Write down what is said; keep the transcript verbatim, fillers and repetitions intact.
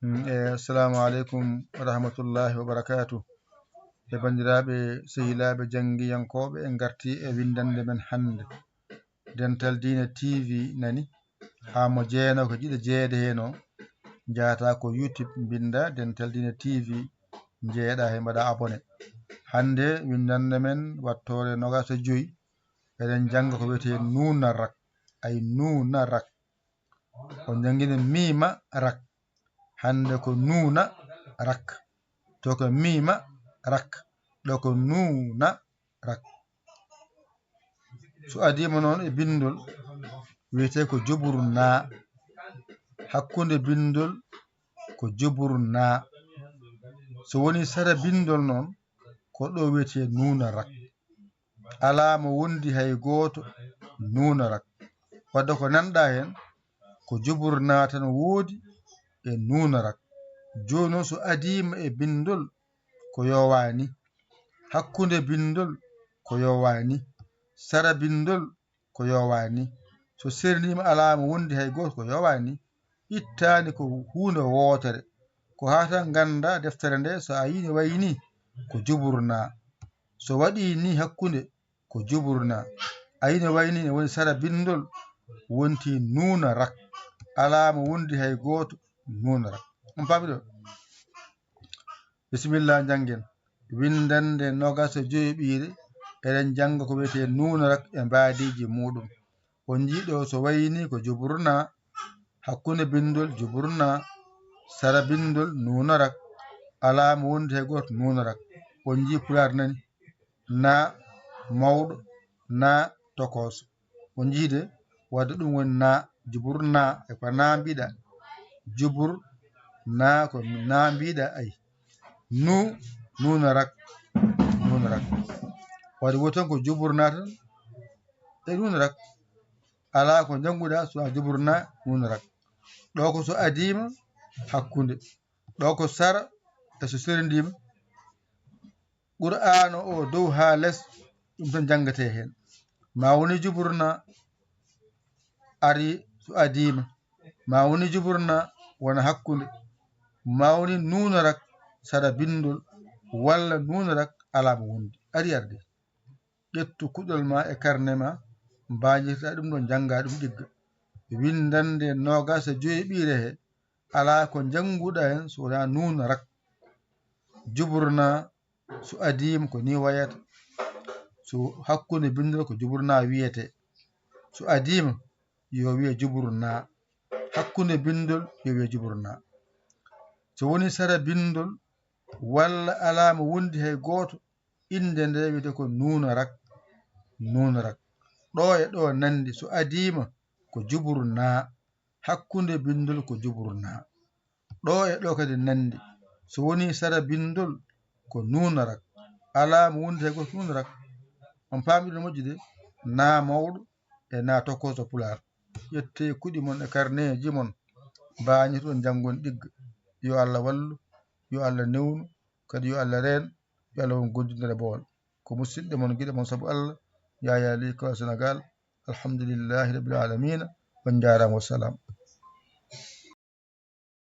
Mm, e, assalamu aleykum wa rahmatullahi wa barakatuh. E banndiraaɓe, sehilaaɓe, janngiyankooɓe, en ngartii e winndannde men hannde. Dental Diine T V nani, haa mo jeenoo ko jiɗa jeyeede heen o, njahataa ko YouTube, mbinnda Dental Diine T V, njeyeɗaa heen, mbaɗaa abonné. Hannde winndannde men wattoore noogaas e joy, eɗen jannga ko wiyetee nuuna rak, ay nuuna rak. On njanngii miima rak. Hannde ko nuuna rak. To ko miima rak. Ɗo ko nuuna rak. So adiima noon e binndol, wiyetee ko jubur naa. Hakkunde binndol ko jubur naa. So woni sara binndol noon, ko ɗo wiyetee nuuna rak. Alaa mo wondi hay gooto nuuna rak. Wadde ko nanɗaa heen, ko jubur naa tan woodi e nuuna rak. Jooni noon so adiima e binndol, ko yowaa ni. Hakkunde binndol, ko yowaa ni. Sara binndol, ko yowaa ni. So serniima alaa mo wondi hay gooto, ko yowaa ni. Ittaani ko huunde wootere. Ko haa tan nganndaa deftere nde, so a yii ne wayi ni, ko jubur naa. So waɗii ni hakkunde, ko jubur naa. A yii ne wayi ni, ne woni sara binndol, wonti nuuna rak. Alaa mo wondi hay gooto nuuna rak. On paami ɗo? Bisimilla, njanngen. Winndannde noogaas e joy ɓiire, eɗen njannga ko wiyetee nuuna rak e mbaadiiji muuɗum. On njii ɗo so wayi ni ko jubur naa, hakkunde binndol jubur naa, sara binndol nuuna rak, alaa mo wondi hay gooto nuuna rak. On njii Pulaar nani, naa mawɗo, naa tokooso. On njii de, wadde ɗum woni naa, jubur naa, e ko naa mbiɗa. Jubur naa ko naa mbiɗa, ay. Nu, nuuna rak, nuuna rak. Wadde woni tan ko jubur naa tan e nuuna rak. Alaa ko njannguɗaa so a jubur naa, nuuna rak. Ɗo ko so adiima hakkunde. Ɗo ko sara e so serniima. Qur'aana o dow haa les, ɗum tan janngetee heen. Ma woni jubur naa ari so adiima. Ma woni jubur naa wona hakkunde. Ma woni nuuna rak sara binndol walla nuuna rak alaa mo wondi. Ari arde. Ƴettu kuɗol ma e karne ma, mbaajirta ɗum ɗo, njannga ɗum ɗigga. Winndannde noogaas e joy ɓiire he, alaa ko njannguɗaa heen so wonaa nuuna rak. Jubur naa so adiima ko ni wayata. So hakkunde binndol ko jubur naa wiyetee. So adiima yo wiye jubur naa. Hakkunde binndol yo wiye jubur naa. So woni sara binndol walla alaa mo wondi hay gooto, innde nde wiyetee ko nuuna rak, nuuna rak. Ɗo e ɗo nanndi, so adiima ko jubur naa. Hakkunde binndol ko jubur naa. Ɗo e ɗo kadi nanndi, so woni sara binndol ko nuuna rak. Alaa mo wondi hay gooto nuuna rak. On paami ɗum moƴƴi de, naa mawɗo e naa tokooso Pulaar. Ƴettee kuɗi mon e karneeji mon, mbaajirta ɗum, njanngon ɗigga. Yo Allah wallu, yo Allah newnu, kadi yo Allah reen, yo Allah won goonɗinɗo e boowal. Ko musidɗo mon, giɗo mon sabu Allah, Yaya Ly, Kawal Senegaal. Alhamdulillahi rabbil aalamiina. On njaaraama, wasalaam.